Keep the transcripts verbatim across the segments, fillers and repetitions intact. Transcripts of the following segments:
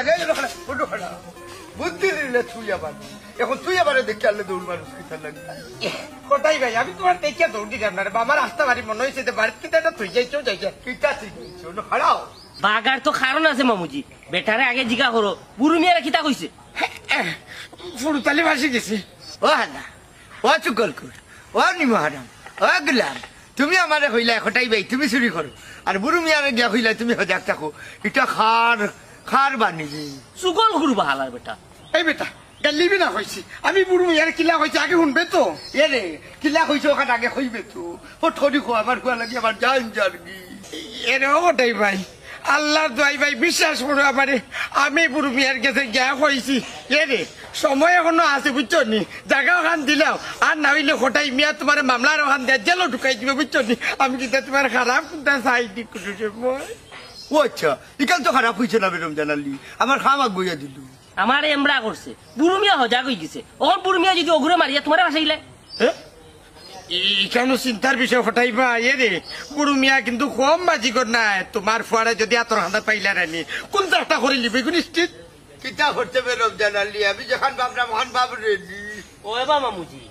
আগে এলো খাড়া, ওটো খাড়া। বুদ্ধি দিলে তুই আবার। এখন তুই আবার দেখে আনলে দৌড় মারুস কিতার লাগি? কটাই ভাই, আমি তুমার দেখিয়া দৌড় দিতাম না রে বা। আমার রাস্তা বাড়ি মনে হইছে যে বাড়িত কিতা একটা থই যাইতেও যাই যাই। কিতা ঠিক হইছে? ওটা খাড়াও। বাগার তো কারণ আছে মামুজি। বেটারে আগে জিগা করো, বুরু মিয়ারে কিতা কইছে? ফুরুতালি ভাসি গেছে। ও হালা, ও চুগলখুর, ও নিমহারাম, ও গুলাম, তুমি আমারে কইলায় কটাই ভাই তুমি চুরি করো, আর বুরু মিয়ারে গিয়া কইলায় তুমি হজাগ থাকো। ইটা কার, কার বাণী রে? চুগলখুর বা হালার বেটা। এই বেটা, গালিবি না কইছি। আমি বুরু মিয়ারে কিলা কইছি আগে হুনবে তো। এ রে, কিলা কইছো ওখান আগে কইবে তো। ও ঠরি খো আমার হুয়া লাগি আমার জান যারগি। এ রে ও কটাই ভাই, আল্লার দোয়াই ভাই, বিশ্বাস করো আমারে, আমি বুরু মিয়ার গেছে গিয়া কইছি, এ রে, সময় এখনো আছে, বুঝছো নি? জাগা ওখান দিলাও, আর না হইলে কটাই মিয়া তুমারে মামলার ওখান দিয়া জেলো ঢুকাই দিবে, বুঝছো নি? আমি কিতা তুমার খারাপ কুনতা চাই নি কুনু সময়। ও আচ্ছা, ইখান তো খারাপ হইছে না বে রমজান আলী, আমার কাম আগুইয়া দিল। আমারে এমরা করছে, বুরু মিয়া হজাগ হই গেছে। অখন বুরু মিয়া যদি অগুরে মারিয়া তুমারে ভাসাইলে, হ্যাঁ? ই-, ইখানো চিন্তার বিষয় কটাই ভাই, এ রে, বুরু মিয়া কিন্তু কম বাজিগর নায়। তুমার ফুয়ারে যদি আতর খান্দা পাইলা রানি, কুনতা একটা করি লিবে গুনিষ্ঠিত। কিতা করতে বে রমজান আলী, আমি যেখান ভাবলাম ওখান ভাব রেডি। ও এবা মামুজি,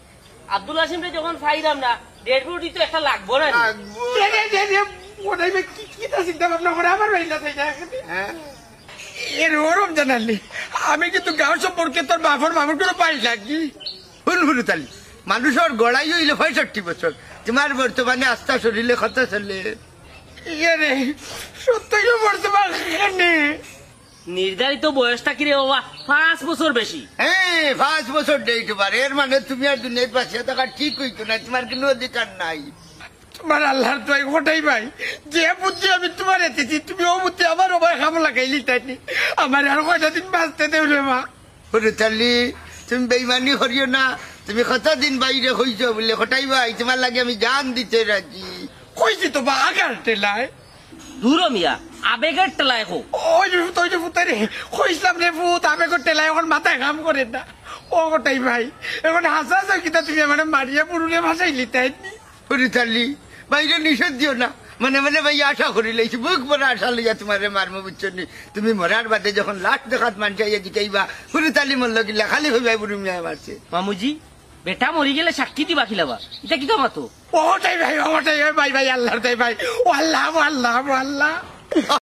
আব্দুল হাসিমরে যখন পাইলাম না, ডেড বডি তো একটা লাগবো না নি? লাগবো। দে, দে, দে, দে, কটাই ভাই, কি, কিতা চিন্তা ভাবনা করে আমার ভাই না তাই না? হ্যাঁ। এ রে ও রমজান আলী, আমি কিন্তু গাঁও সম্পর্কে তোর বাপর মামুর কোনো পাই লাগি। হুন হুরুতালি, মানুষর গড়াই হইলে পঁয়ষট্টি বছর, তুমার বর্তমানে আস্তা শরীরে কত চলে? ইয়ে রে, সত্যই তো বর্তমান এখানে। নির্ধারিত বয়স থাকি রে বাবা, পাঁচ বছর বেশি। হ্যাঁ, পাঁচ বছর ডেট বার, এর মানে তুমি আর দুনিয়াত বাঁচিয়া থাকা ঠিক হইতো না, তুমার কোনো অধিকার নাই। তুমার আল্লার দোয়াই কটাই ভাই, যে বুদ্ধি আমি তুমারে দিছি, তুমি ও বুদ্ধি আমার ও ভাই কামো লাগাইলিতায় নি। আমার আর কয়টা দিন বাঁচতে দেও রে মা। হুরুতালি, তুমি বেইমানি করিও না। তুমি কতদিন বাইরে কইছো বুলে, কটাই ভাই, তুমার লাগি আমি জান দিতে রাজি। কইছি তো বা আগার ঠেলায়। দূর মিয়া, আবেগের ঠেলায় কও। ওই রে ফুত, ওই রে ফুত রে, কইছিলাম রে ফুত, আবেগের ঠেলায় অখন মাথায় কাম করে না। ও কটাই ভাই, অখন হাছা হাছা কিতা তুমি আমারে মারিয়া বুরুরে ভাসাইলিতায় নি। হুরুতালি, বাইরে নিষেধ দিও না। মনে মনে ভাই আশা করি লইছি, বুক ভরা আশা লইয়া তুমারে মারমু, বুঝছো নি? তুমি মরার বাদে যখন লাশ দেখাত মানষে আইয়া জিকাইবা, হুরুতালি মরলো কিলা, খালি কইবায় বুরু মিয়ায় মারছে। মামুজি, বেটা মরি গেলে সাক্ষী দিবা কিলা বা? ইটা কিতা মাতো? ও কটাই ভাই, ও কটাই ভাই, ভাই, ভাই, আল্লার দোয়াই ভাই। ও আল্লাহ, ও আল্লাহ, ও আল্লাহ।